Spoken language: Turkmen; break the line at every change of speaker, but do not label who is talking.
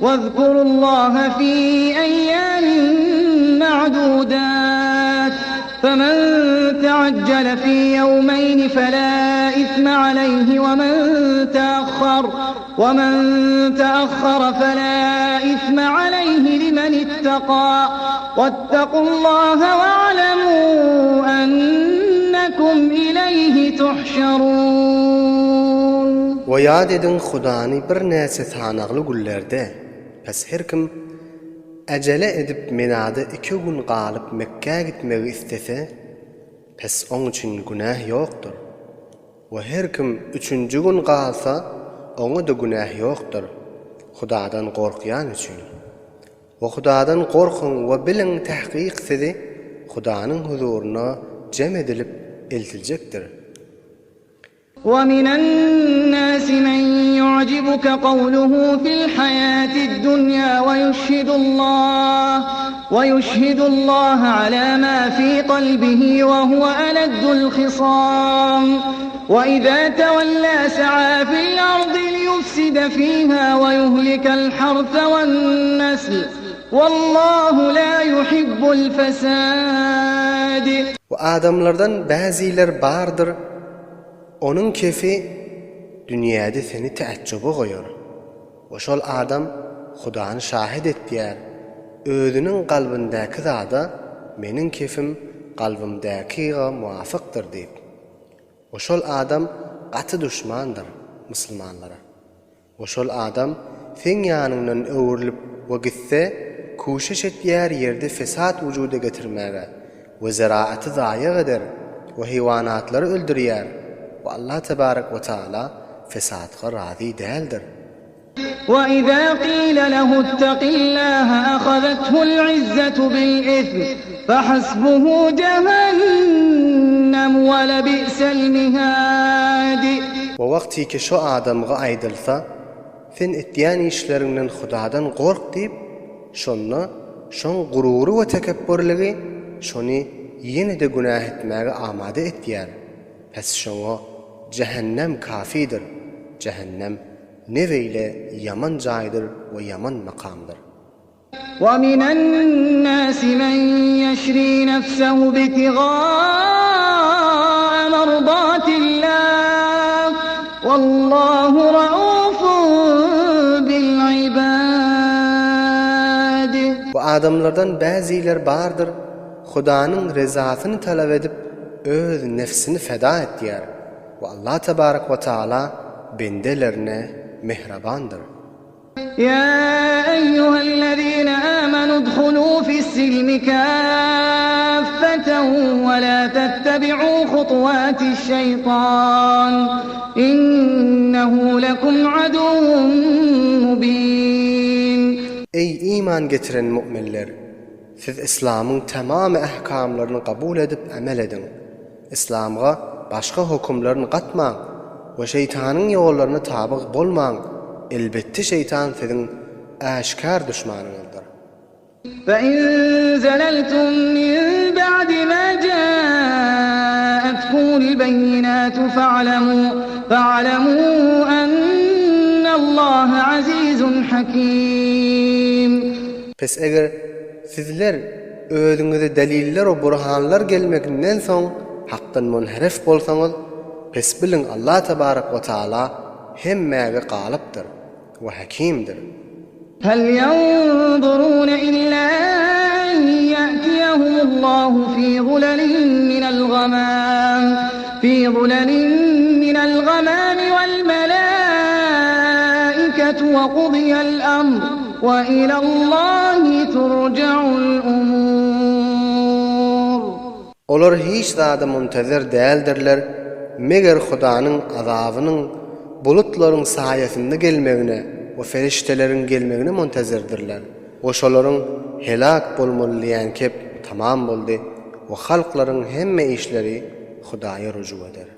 Wezkurullaha fi eýýamin ma'dudat, femen teajjele fi ýewmeýni fela isme aleýhi we men teahhar, we men teahhara fela isme aleýhi limen ittaka, wettekullaha we'lemû ennekum ileýhi tuhşerûn.
We ýat ediň Hudany birnäçe sanagly günlerde, pes her kim äjele edip Menada iki gün galyp Mekgä gitmegi islese, pes oň üçin günäh ýokdur. We her kim üçünji gün galsa, oňa-da günäh ýokdur, Hudadan gorkýan üçin. We Hudadan gorkuň we biliň tahkyk sizi Hudanyň huzuryna jem edilip eltiljekdir.
وَمِنَ النَّاسِ مَن يُعْجِبُكَ قَوْلُهُ فِي الْحَيَاةِ الدُّنْيَا وَيُشْهِدُ اللَّهَ وَيُشْهِدُ اللَّهَ عَلَى مَا فِي قَلْبِهِ وَهُوَ أَلَدُّ الْخِصَامِ وَإِذَا تَوَلَّى سَعَى فِي الْأَرْضِ لِيُفْسِدَ فِيهَا وَيُهْلِكَ الْحَرْثَ وَالنَّسْلَ وَاللَّهُ لَا يُحِبُّ الْفَسَادَ.
We adamlardan bäziler bardyr, onuň kefi dünýäde seni täjjübe goýar. We şol adam Hudany şahyt etýär, özüniň kalbyndaky zada meniň kefim kalbymdakyga muwafykdyr diýip. We şol adam gaty duşmandyr musulmanlara. We şol adam seň ýanyňdan öwrülip we gitse, kuşiş etýär ýerde fesat wujuda getirmäge we zeraaty zaýag eder we heýwanatlary öldürýär we Allah tebarek we taala fesatga razy däldir.
وَإِذَا قِيلَ لَهُ اتَّقِ اللَّهَ أَخَذَتْهُ الْعِزَّةُ بِالْإِثْمِ فَحَسْبُهُ جَهَنَّمُ وَلَبِئْسَ الْمِهَادُ.
We wagtyky şo adamga aýdylsa, Sen etýän işleriňden Hudadan gork diýip, şonda şoň gurury we tekepbürligi şony ýene-de günäh etmäge amada etýär, pes şoňa jähennem kafidir, jähennem ne beýle ýaman jaýdyr we ýaman makamdyr.
وَمِنَ النَّاسِ مَن يَشْرِي نَفْسَهُ ابْتِغَاءَ مَرْضَاتِ اللَّهِ وَاللَّهُ رَءُوفٌ بِالْعِبَادِ.
We adamlardan bäziler bardyr, Hudanyň rezasyny talap edip öz nefsini feda etýär we Allah tebarek we taala bendelerine mehrabandyr.
Ýa eýýuhellezine âmenû udhulû fi's-silmi kâffeten we lâ tettebi'û hutuwâti'ş-şeýtân, innehu lekum aduwwun mubîn.
Eý, iman getiren mu'minler! Siz yslamyň tamamy ähkamlaryny kabul edip amel ediň. Yslamga başga hökümlerini gatmaň we şeýtanyň ýollaryna tabyg bolmaň, elbetde şeýtan siziň äşgär duşmanyňyzdyr.
Fe-in zeleltum min ba'di ma ja'atkumul beyyinatu fa'lemû fa'lemû ennallaha azizun hakîm.
Pes eger sizler özüňize deliller we burhanlar gelmeginden soň Hakdan munherif bolsaňyz, pes biliň Allah tebarek we taala hemmäge galypdyr we Hakimdir.
Hel ýanzurune illa en ýe'tiyehumullahu fi zulalin minel gamam fi zulalin minel gamami wel melaiketu we kudiyel emr. We ilallahi turja'ul umur.
Olar hiç zada muntezer däldirler, meger Hudanyň azabynyň bulutlaryň saýasynda gelmegine we perişdeleriň gelmegine muntezirdirler we şolaryň helak bolmaly diýen kep tamam boldy we halklaryň hemme işleri Hudaýa rujuk eder.